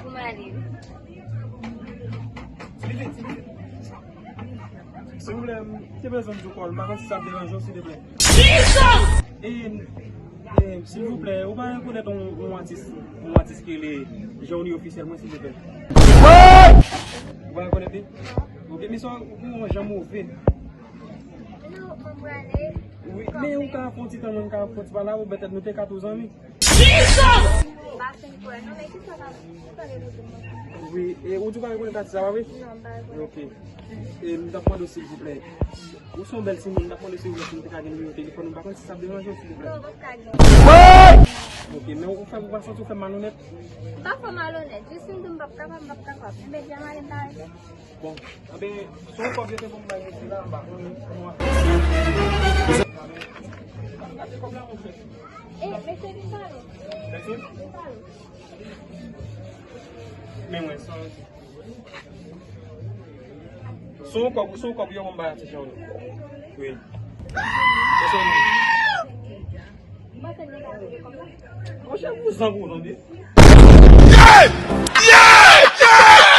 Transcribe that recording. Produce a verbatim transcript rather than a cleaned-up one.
Pou m ale. Silvouplè, m te bezwen m di w kòl, m pa konn si sa ap deranje w, silvouplè. E, e, silvouplè, ou pa rekonèt yon, yon atis, yon atis ki rele Jean Ofisyèl mwen, silvouplè? Ou pa rekonèt li? Ok, mesye, ou yon jan move. Non, mwen prale. Wi, men ou ka fè yon ti tan, mwen ka fè yon ti pale avè w, petèt nou te ka tou zanmi. Ba fin kwè. Non, men ki sa ka, ki sa ka rekonèt mwen? Wi, e ou di ou pa rekonèt atis la, pa vre? Non, m pa rekonèt. Ok. E m t ap mande w, silvouplè. Ou se yon bèl timoun, m t ap mande w, silvouplè, si m te ka gen nimewo telefòn ou, m pa konn si sa ap deranje w, silvouplè. Non, ou p ap ka gen. Ok, men ou fè, ou pa santi w fè m malonèt? M pa fè w malonèt. Jis m di m p ap kapab, m p ap kapab. Enben, jan m ale, m pa rete. Bon, enben, se yon kòb yo te pou m bay mesye la, m pa konnen, se mwen. Gade kòb la, monchè. E, mesye, vin pale. Mesye? Vin pale. Men mwen, se yon, se yon kòb, se yon kòb yo pou m bay atis Jean. Wi. Se yon Monchè, vouzan pou w tande.